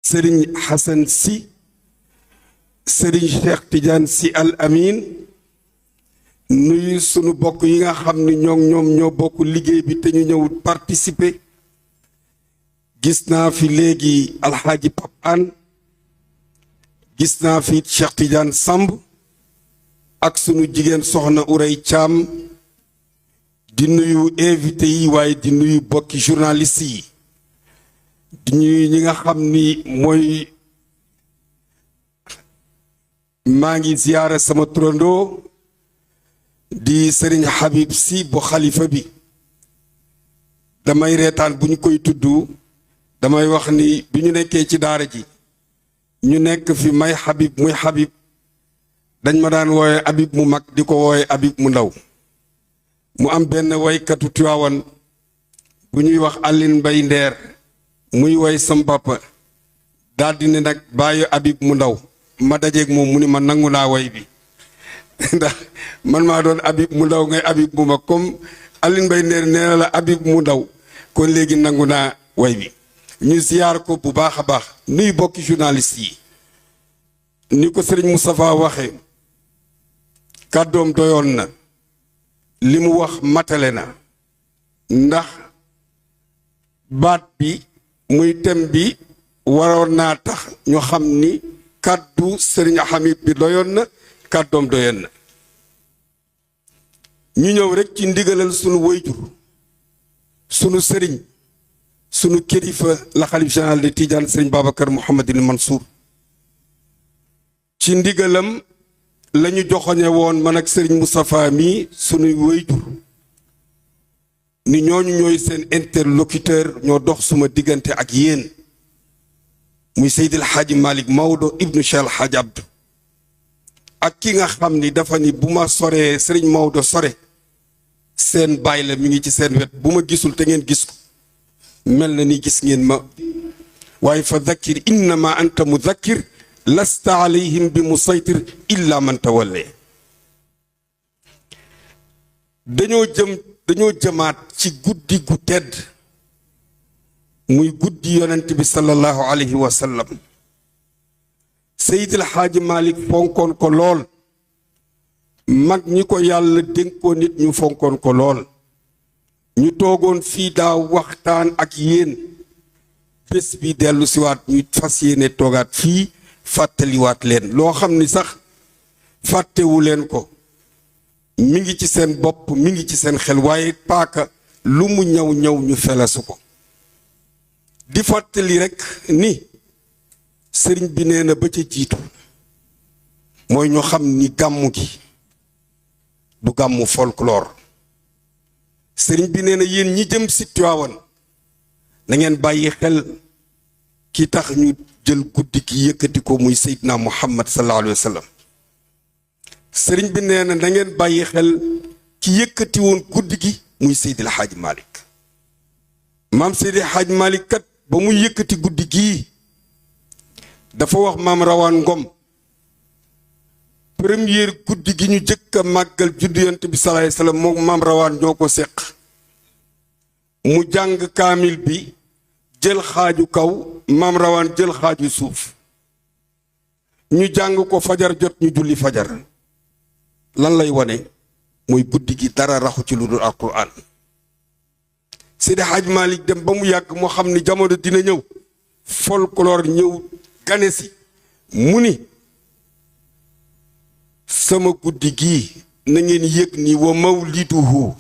sëriñ Xasan si sëriñ Cheikh Tidiane si al amin nuyu sunu bokk yi nga xam ni ñoom ñoo bokk liggéey bi te ñu ñëw participer gis naa fi léegi alxaaji Pap An gis naa fi Cheikh Tidiane Samb ak sunu jigéen soxna Uray Caam di nuyu invité yi waaye di nuyu bokki journaliste yi di nuyu ñi nga xam ni mooy maa ngi ziyaara sama turandoo di sëriñ Habib si bu xalifa bi damay reetaan bu ñu koy tudd damay wax ni bi ñu nekkee ci daara ji ñu nekk fi may Habib muy Habib dañ ma daan wooye Habib mu mag di ko wooye Habib mu ndaw mu am benn waykatu Tiwaawan bu ñuy wax Aline Mbay Ndeer muy woy sam papa daldi ne nag bàyyi Habib mu ndaw ma dajeeg moom mu ni ma nangu naa woy bi ndax man maa doon Habib mu ndaw ngay Habib mu mag comme Aline Mbay Ndeer nee na la Habib mu ndaw kon léegi nangu naa woy bi ñu ziyaar ko bu baax a baax nuy bokki journaliste yi ni ko sëriñ Moustapha waxe kàddoom doyoon na li mu wax matale na ndax baat bi muy tem bi waroon naa tax ñu xam ni kàddu sëriñ Hamid bi doyoon na kàddoom doyoon na ñu ñëw rekk ci ndigalal sunu woyjur sunu sëriñ sunu kilifa la xalif général de Tidiane sëriñ Babacar Mouhamadine Mansour ci ndigalam la ñu joxoñe woon man ak sëriñ Moustapha mi sunuy woyjur ni ñooñu ñooy seen interlocuteur ñoo dox suma diggante ak yéen muy Seydil Hadji Malick Maodo ibnu Cheikh El Hadj Abdou ak ki nga xam ni dafa ni bu ma soree sëriñ Maodo sore seen baay la mi ngi ci seen wet bu ma gisul te ngeen gis ko mel na ni gis ngeen ma waaye fa dhakkir innama anta mudhakkir lasta alayhim bi musaytir illa man tawalla dañoo jëmaat ci guddi gu tedd muy guddi yonent bi sallallahu alayhi wa sallam Seydil Hadji Malick fonkoon ko lool mag ñi ko yàlla dénkoo nit ñu fonkoon ko lool ñu toogoon fii daaw waxtaan ak yéen bés bi dellu siwaat ñu fas yéene toogaat fii fàttaliwaat leen loo xam ni sax fàttewu leen ko mi ngi ci seen bopp mi ngi ci seen xel waaye paaka lu mu ñëw ñu felasu ko di fàttali rekk ni sëriñ bi nee na ba ca jiitu mooy ñu xam ni gàmmu gi du gàmmu folklore sëriñ bi nee na yéen ñi jëm si Tiwaawan na ngeen bàyyi xel ki tax ñu jël guddi gi yëkkati ko muy Seydina Muhammad sallallahu alayhi wa sallam sëriñ bi nee na da ngeen bàyyi xel ki yëkkati woon guddi gi muy Seydil Hadji Malick maam Seydil Hadji Malick kat ba muy yëkkati guddi gii dafa wax maam Rawaan Ngom première guddi gi ñu jëkk a màggal juddu yonent bi sallallahu alayhi wa sallam moom maam Rawaan ñoo ko seq mu jàng kaamil bi jël xaaju kaw maam Rawaan jël xaaju suuf ñu jàng ko fajar jot ñu julli fajar lan lay wane mooy guddi gi dara raxu ci lu dul alquran Seydi Hadji Malick dem ba mu yàgg moo xam ni jamono dina ñëw folklore ñëw gane si mu ni sama guddi gii na ngeen yëg ni wa mawliduhu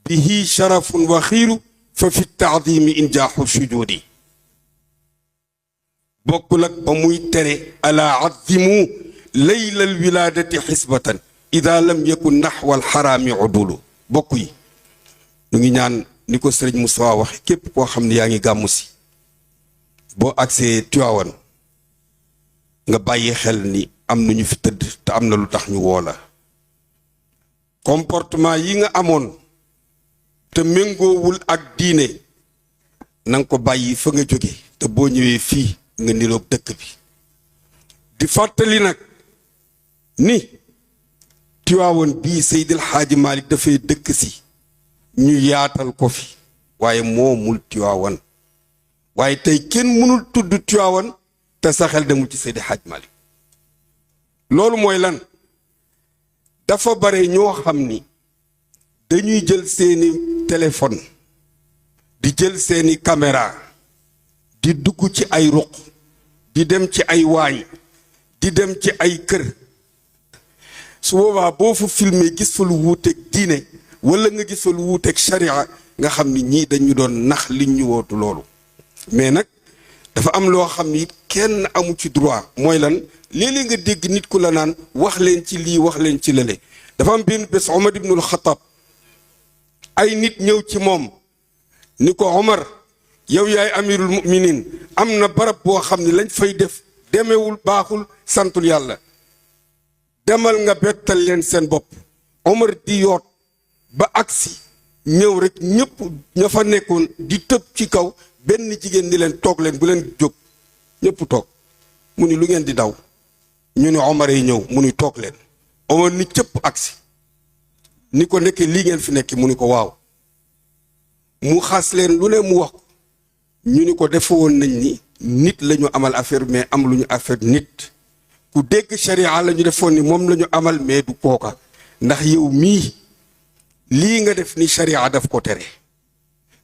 bihi sharafun wa xiiru fa fi taadimi injaaxu sujudi bokkul ak ba muy tere ala azimu laylal wilaadati xisbatan ida lam yakun naxwal xaraami udulu bokk yi ñu ngi ñaan ni ko sëriñ Moussa waxe képp koo xam ne yaa ngi gàmmu si boo agsee Tiwaawan nga bàyyi xel ni am na ñu fi tëdd te am na lu tax ñu woo la comportement yi nga amoon te méngoowul ak diine na nga ko bàyyi fa nga jóge te boo ñëwee fii nga niroog dëkk bi di fàttali nag ni Tiwaawan bii Seydil Hadji Malick dafay dëkk si ñu yaatal ko fi waaye moomul Tiwaawan waaye tey kenn mënul tudd Tiwaawan te sa xel demul ci Seydi Hadj Malick loolu mooy lan dafa bare ñoo xam ni dañuy jël seeni téléphone di jël seeni caméra di dugg ci ay ruq di dem ci ay waañ di dem ci ay kër su boobaa boo fa filmé gis fa lu wuuteeg diine wala nga gis fa lu wuuteeg sharia nga xam ni ñii dañu doon nax liñ ñu wootu loolu mais nag dafa am loo xam ni kenn amu ci droit mooy lan léeg-léeg nga dégg nit ku la naan wax leen ci lii wax leen ci lële dafa am benn bés Omar ibnul Xataab ay nit ñëw ci moom ni ko Omar yow yaay amirul muminin am na barab boo xam ne lañ fay def demewul baaxul santul yàlla demal nga bettal leen seen bopp Omar di yoot ba agsi ñëw rek ñëpp ña fa nekkoon di tëb ci kaw benn jigéen ni leen toog leen bu leen jóg ñëpp toog mu ni lu ngeen di daw ñu ne Omar yi ñëw mu ni toog leen Omar ni cëpp agsi ni ko nekkee lii ngeen fi nekki mu ni ko waaw mu xas leen lu ne mu wax ko ñu ni ko defe woon nañ ni nit la ñu amal affaire mais am lu ñu affaire nit ku dégg sharia la ñu defoon ni moom la ñu amal mais du kooka ndax yow mii lii nga def ni sharia daf ko tere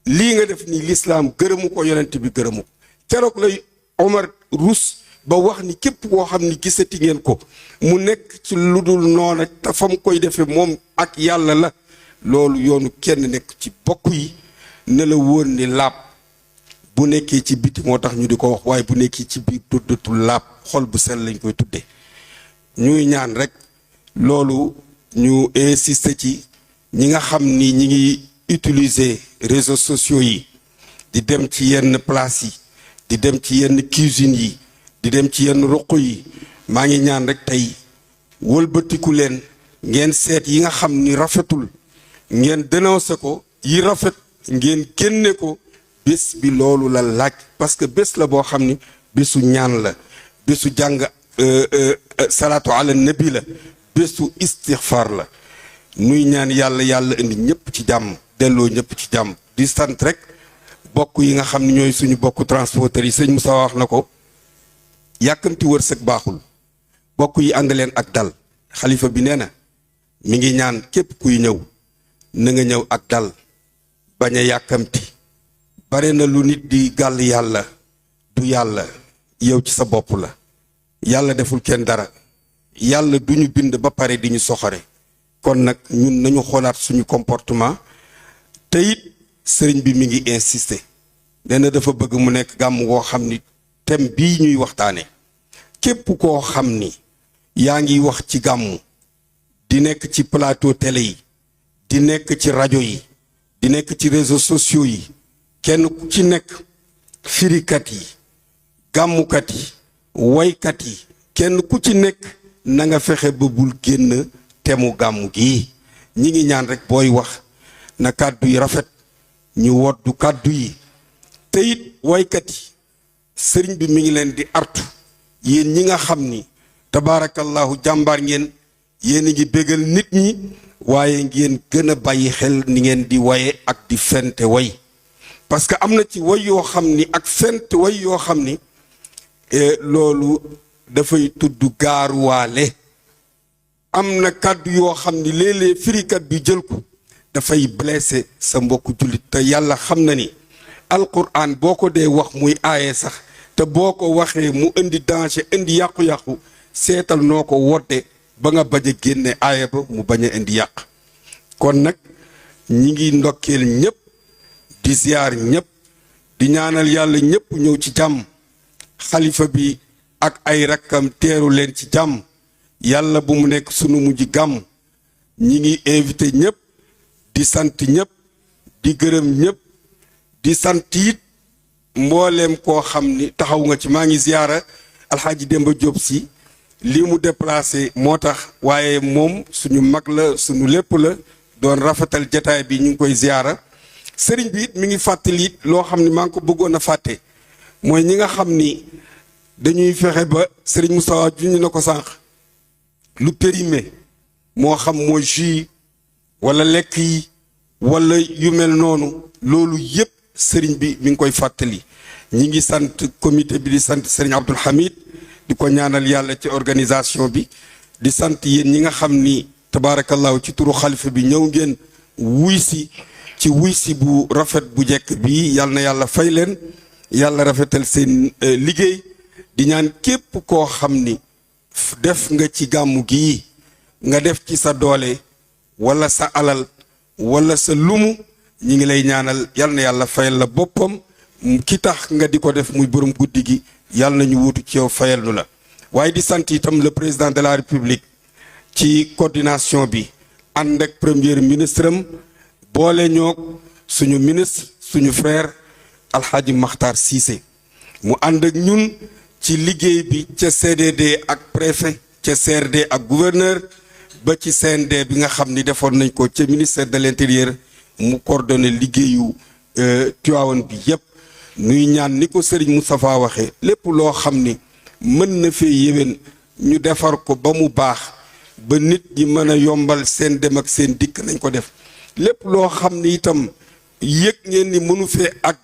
lii nga def ni lislaam gërëmu ko yonent bi gërëmu ko keroog lay Omar rus ba wax ni képp koo xam ni gisati ngeen ko mu nekk ci lu dul noona te fa mu koy defee moom ak yàlla la loolu yoonu kenn nekk ci bokk yi ne la wóor ni laab bu nekkee ci biti moo tax ñu di ko wax waaye bu nekkee ci biir tuddatul laab xol bu sell lañ koy tudde ñuy ñaan rek loolu ñu insister ci ñi nga xam ni ñi ngi utiliser réseaux sociaux yi di dem ci yenn place yi di dem ci yenn cuisine yi di dem ci yenn ruq yi maa ngi ñaan rek tey wëlbatiku leen ngeen seet yi nga xam ni rafetul ngeen dénoncé ko yi rafet ngeen génne ko bés bi loolu la laaj parce que bés la boo xam ni bésu ñaan la bésu jàng salaatu ala nabi la bésu istixfar la nuy ñaan yàlla yàlla indi ñëpp ci jàmm delloo ñëpp ci jàmm di sant rek bokk yi nga xam ne ñooy suñu bokk transporteurs yi sëñ Moussa wax na ko yàkkamti wërsëg baaxul bokk yi ànd leen ak dal xalifa bi nee na mi ngi ñaan képp kuy ñëw na nga ñëw ak dal bañ a yàkkamti bare na lu nit di gàll yàlla du yàlla yow ci sa bopp la yàlla deful kenn dara yàlla du ñu bind ba pare di ñu soxore kon nag ñun nañu xoolaat suñu comportement te it sëriñ bi mi ngi insister nee na dafa bëgg mu nekk gàmm goo xam ni thème bii ñuy waxtaane képp koo xam ni yaa ngi wax ci gàmmu di nekk ci plateau télé yi di nekk ci rajo yi di nekk ci réseaux sociaux yi kenn ku ci nekk firikat yi gàmmukat yi waykat yi kenn ku ci nekk na nga fexe ba bul génn temu gàmmu gi ñi ngi ñaan rek booy wax na kàddu yi rafet ñu woddu kàddu yi te it waykat yi sëriñ bi mi ngi leen di artu yéen ñi nga xam ni tabaarakallahu jàmbaar ngeen yéen a ngi bégal nit ñi waaye ngeen gën a bàyyi xel ni ngeen di waye ak di fente way parce que am na ci way yoo xam ni ak fente way yoo xam ni loolu dafay tudd gaaruwaale am na kàddu yoo xam ni léeg-léeg firikat bi jël ko dafay blessé sa mbokku jullit te yàlla xam na ni alquran boo ko dee wax muy aaye sax te boo ko waxee mu indi danger indi yàqu-yàqu seetal noo ko wodde ba nga bañ a génne aaya ba mu bañ a indi yàq kon nag ñi ngi ndokkeel ñëpp di ziyaar ñëpp di ñaanal yàlla ñëpp ñëw ci jàmm xalifa bi ak ay rakkam teeru leen ci jàmm yàlla bu mu nekk sunu mujj gàmm ñi ngi invité ñëpp di sant ñëpp di gërëm ñëpp di sant it mbooleem koo xam ni taxaw nga ci maa ngi ziyaara alxaaji Demba Diop si lii mu déplacé moo tax waaye moom suñu mag la suñu lépp la doon rafetal jataay bi ñu ngi koy ziyaara sëriñ bi it mi ngi fàttali it loo xam ni maa ngi ko bëggoon a fàtte mooy ñi nga xam ni dañuy fexe ba sëriñ Moustapha juñu na ko sànq lu périmé moo xam mooy jus wala lekk yi wala yu mel noonu loolu yépp sëriñ bi mi ngi koy fàttali ñi ngi sant comité bi di sant Serigne Abdoul Hamid di ko ñaanal yàlla ci organisation bi di sant yéen ñi nga xam ni tabaarakallaahu ci turu xalifa bi ñëw ngeen wuy si bu rafet bu jekk bi yal na yàlla fay leen yàlla rafetal seen liggéey di ñaan képp koo xam ni def nga ci gàmmu gii nga def ci sa doole wala sa alal wala sa lumu ñi ngi lay ñaanal yal na yàlla fayal la boppam ki tax nga di ko def muy borom guddi gi yal na ñu wuutu ci yow fayal nu la waaye di sant itam le président de la république ci coordination bi ànd ak premier ministre am boole ñoog suñu ministre suñu frère Alhaji Makhtar Cissé mu ànd ak ñun ci liggéey bi ca CDD ak préfet ca CRD ak gouverneur ba ci CND bi nga xam ni defoon nañ ko ca ministère de l'intérieur mu coordonné liggéeyu Tivaouane bi yépp nuy ñaan ni ko Serigne Moustapha waxee lépp loo xam ni mën na fee yéwén ñu defar ko ba mu baax ba nit ñi mën a yombal seen dem ak seen dikk nañ ko def lépp loo xam ni itam yëg ngeen ni mënu fee ak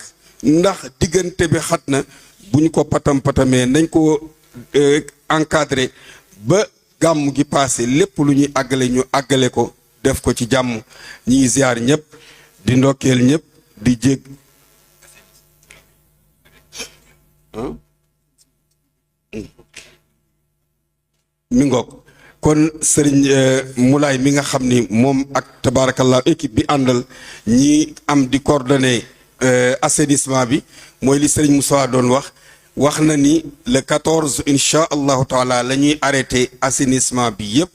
ndax diggante bi xat na bu ñu ko patamee nañ ko encadré ba gàmm gi passé lépp lu ñuy àggale ñu àggale ko def ko ci jàmm ñi ngi ziar ñëpp di ndokkeel ñëpp di jég mi ngoog kon Serigne Moulay mi nga xam ni moom ak tabarakallah équipe bi àndal ñi am di coordonné assainissement bi mooy li Serigne Moussa doon wax na ni le 14 incha allahu taala la ñuy arrêté assainissement bi yëpp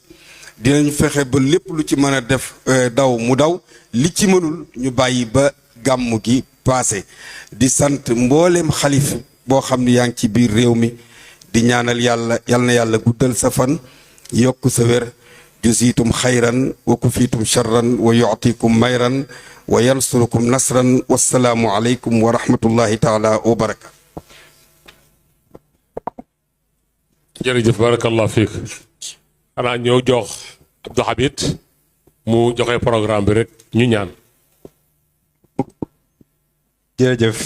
dinañ fexe ba lépp lu ci mën a def daw mu daw li ci mënul ñu bàyyi ba gàmmu gi passé di sant mboolem xalif boo xam ni yaa ngi ci biir réew mi di ñaanal yàlla yal na yàlla guddal sa fan yokk sa wér jusiitum xayran wa kufiitum charran wa yuctikum mayran wa yansurukum nasran wassalaamu aleykum wa rahmatullahi taala wa barakaatu. jërëjëf barakallah fiik xanaa ñëw jox Abdou Hamid mu joxe programme bi rek ñu ñaan. jërëjëf